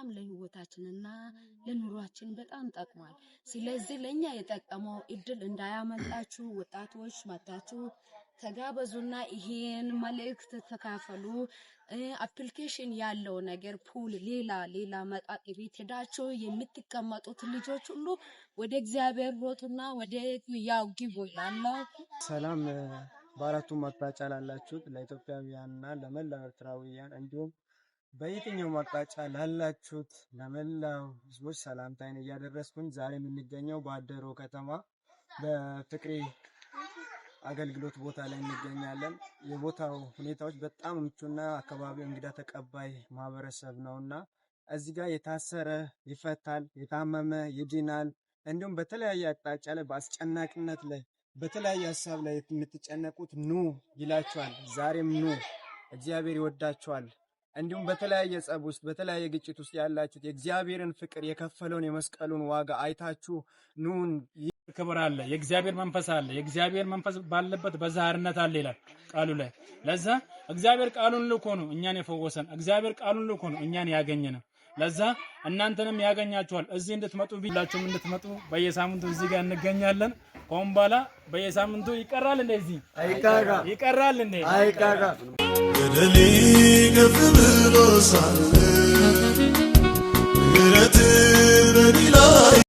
በጣም ለህይወታችንና ለኑሯችን በጣም ጠቅሟል። ስለዚህ ለኛ የጠቀመው እድል እንዳያመልጣችሁ ወጣቶች መጥታችሁ ተጋበዙና ይሄን መልእክት ተካፈሉ። Application ያለው ነገር pool፣ ሌላ ሌላ መጠጥ ቤት ሄዳችሁ የምትቀመጡት ልጆች ሁሉ ወደ እግዚአብሔር ሮጡና ወደ ያው ግቡ እላለሁ። ሰላም በአራቱም አቅጣጫ ላላችሁት ለኢትዮጵያውያንና ለመላው ኤርትራውያን እንዲሁም በየትኛውም አቅጣጫ ላላችሁት ለመላው ሕዝቦች ሰላምታዬን እያደረስኩኝ ዛሬ የምንገኘው በአደሮ ከተማ በፍቅሬ አገልግሎት ቦታ ላይ እንገኛለን። የቦታው ሁኔታዎች በጣም ምቹና አካባቢው እንግዳ ተቀባይ ማህበረሰብ ነውና እዚህ ጋር የታሰረ ይፈታል፣ የታመመ ይድናል። እንዲሁም በተለያየ አቅጣጫ ላይ በአስጨናቂነት ላይ በተለያየ ሀሳብ ላይ የምትጨነቁት ኑ ይላችኋል። ዛሬም ኑ፣ እግዚአብሔር ይወዳችኋል። እንዲሁም በተለያየ ጸብ ውስጥ በተለያየ ግጭት ውስጥ ያላችሁት የእግዚአብሔርን ፍቅር የከፈለውን የመስቀሉን ዋጋ አይታችሁ ኑን። ክብር አለ። የእግዚአብሔር መንፈስ አለ። የእግዚአብሔር መንፈስ ባለበት በዛ አርነት አለ ይላል ቃሉ ላይ። ለዛ እግዚአብሔር ቃሉን ልኮ ነው እኛን የፈወሰን። እግዚአብሔር ቃሉን ልኮ ነው እኛን ያገኘን። ለዛ እናንተንም ያገኛችኋል። እዚህ እንድትመጡ ቢላችሁም እንድትመጡ በየሳምንቱ እዚህ ጋር እንገኛለን። ከአሁን በኋላ በየሳምንቱ ይቀራል እንደዚህ ይቀራል እንዴ? አይቀራም። ገደሌ ከፍ ብሎ ሳለ ምሕረት በእኔ ላይ